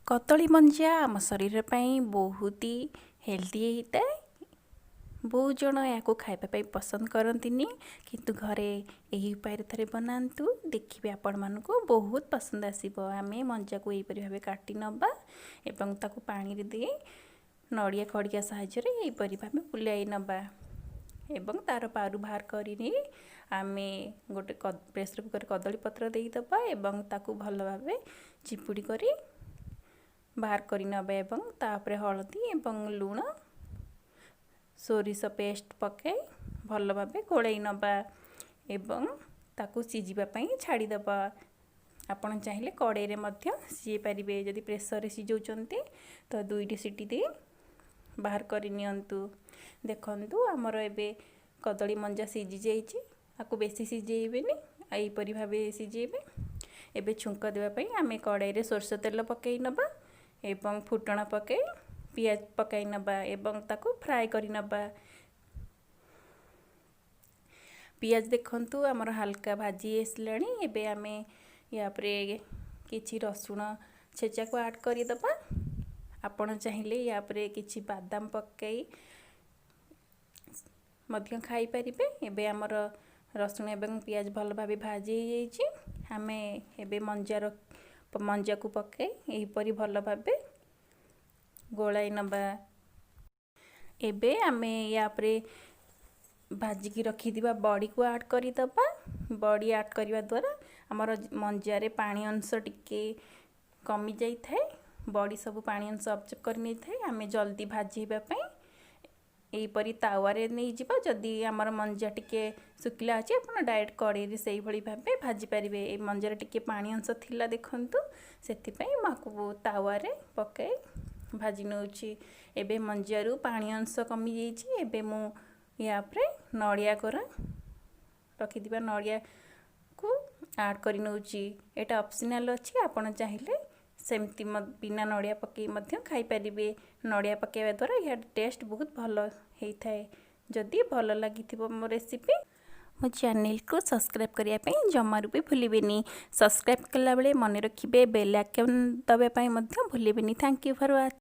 କଦଳୀ ମଞ୍ଜା ଆମ ଶରୀର ପାଇଁ ବହୁତ ହେଲ୍ଦି ହେଇଥାଏ। ବହୁତ ଜଣ ଏହାକୁ ଖାଇବା ପାଇଁ ପସନ୍ଦ କରନ୍ତିନି, କିନ୍ତୁ ଘରେ ଏହି ଉପାୟରେ ଥରେ ବନାନ୍ତୁ, ଦେଖିବେ ଆପଣମାନଙ୍କୁ ବହୁତ ପସନ୍ଦ ଆସିବ। ଆମେ ମଞ୍ଜାକୁ ଏହିପରି ଭାବେ କାଟି ନେବା ଏବଂ ତାକୁ ପାଣିରେ ଦେଇ ନଡ଼ିଆ ଖଡ଼ିକା ସାହାଯ୍ୟରେ ଏହିପରି ଭାବେ ବୁଲାଇ ନେବା ଏବଂ ତା'ର ପାରୁ ବାହାର କରି ନେଇ ଆମେ ଗୋଟେ ପ୍ରେସର୍ କୁକର୍ କଦଳୀ ପତ୍ର ଦେଇଦେବା ଏବଂ ତାକୁ ଭଲ ଭାବେ ଚିପୁଡ଼ି କରି ବାହାର କରି ନେବା ଏବଂ ତାପରେ ହଳଦୀ ଏବଂ ଲୁଣ, ସୋରିଷ ପେଷ୍ଟ ପକାଇ ଭଲ ଭାବେ ଗୋଳେଇ ନେବା ଏବଂ ତାକୁ ସିଝିବା ପାଇଁ ଛାଡ଼ିଦେବା। ଆପଣ ଚାହିଁଲେ କଡ଼େଇରେ ମଧ୍ୟ ସିଝେଇ ପାରିବେ। ଯଦି ପ୍ରେସରରେ ସିଝାଉଛନ୍ତି, ତ ଦୁଇଟି ସିଟି ଦେଇ ବାହାର କରି ନିଅନ୍ତୁ। ଦେଖନ୍ତୁ, ଆମର ଏବେ କଦଳୀ ମଞ୍ଜା ସିଝି ଯାଇଛି। ଆକୁ ବେଶୀ ସିଝେଇବେନି, ଏହିପରି ଭାବେ ସିଝେଇବେ। ଏବେ ଛୁଙ୍କ ଦେବା ପାଇଁ ଆମେ କଡ଼େଇରେ ସୋରିଷ ତେଲ ପକାଇ ନେବା ଏବଂ ଫୁଟଣ ପକାଇ, ପିଆଜ ପକାଇ ନେବା ଏବଂ ତାକୁ ଫ୍ରାଏ କରି ନେବା। ପିଆଜ ଦେଖନ୍ତୁ, ଆମର ହାଲକା ଭାଜି ଆସିଲାଣି। ଏବେ ଆମେ ୟା ଉପରେ କିଛି ରସୁଣ ଛେଚାକୁ ଆଡ଼୍ କରିଦେବା। ଆପଣ ଚାହିଁଲେ ୟା ଉପରେ କିଛି ବାଦାମ ପକାଇ ମଧ୍ୟ ଖାଇପାରିବେ। ଏବେ ଆମର ରସୁଣ ଏବଂ ପିଆଜ ଭଲ ଭାବେ ଭାଜି ହେଇଯାଇଛି। ଆମେ ଏବେ ମଞ୍ଜାକୁ ପକାଇ ଏହିପରି ଭଲ ଭାବେ ଗୋଳାଇ ନେବା। ଏବେ ଆମେ ୟା ଉପରେ ଭାଜିକି ରଖିଥିବା ବଡ଼ିକୁ ଆଡ଼୍ କରିଦେବା। ବଡ଼ି ଆଡ଼୍ କରିବା ଦ୍ୱାରା ଆମର ମଞ୍ଜାରେ ପାଣି ଅଂଶ ଟିକେ କମି ଯାଇଥାଏ। ବଡ଼ି ସବୁ ପାଣି ଅଂଶ ଅବଜର୍ଭ କରି ନେଇଥାଏ। ଆମେ ଜଲ୍ଦି ଭାଜି ହେବା ପାଇଁ ଏହିପରି ତାୱାରେ ନେଇଯିବା। ଯଦି ଆମର ମଞ୍ଜା ଟିକେ ଶୁଖିଲା ଅଛି, ଆପଣ ଡାଇରେକ୍ଟ କଡ଼େଇରେ ସେଇଭଳି ଭାବେ ଭାଜିପାରିବେ। ଏଇ ମଞ୍ଜାରେ ଟିକେ ପାଣି ଅଂଶ ଥିଲା ଦେଖନ୍ତୁ, ସେଥିପାଇଁ ମୁଁ ଆକୁ ତାୱାରେ ପକାଇ ଭାଜି ନେଉଛି। ଏବେ ମଞ୍ଜାରୁ ପାଣି ଅଂଶ କମିଯାଇଛି। ଏବେ ମୁଁ ୟା ଉପରେ ନଡ଼ିଆ କୋରା ରଖିଥିବା ନଡ଼ିଆକୁ ଆଡ଼୍ କରି ନେଉଛି। ଏଇଟା ଅପସନାଲ୍ ଅଛି। ଆପଣ ଚାହିଁଲେ ସେମିତି ବିନା ନଡ଼ିଆ ପକାଇ ମଧ୍ୟ ଖାଇପାରିବେ। ନଡ଼ିଆ ପକାଇବା ଦ୍ୱାରା ଏହାର ଟେଷ୍ଟ ବହୁତ ଭଲ ହେଇଥାଏ। ଯଦି ଭଲ ଲାଗିଥିବ ମୋ ରେସିପି, ମୋ ଚ୍ୟାନେଲକୁ ସବସ୍କ୍ରାଇବ୍ କରିବା ପାଇଁ ଜମାରୁ ବି ଭୁଲିବେନି। ସବସ୍କ୍ରାଇବ୍ କଲାବେଳେ ମନେ ରଖିବେ, ବେଲ୍ ଆଇକନ୍ ଦବା ପାଇଁ ମଧ୍ୟ ଭୁଲିବେନି। Thank you for watch.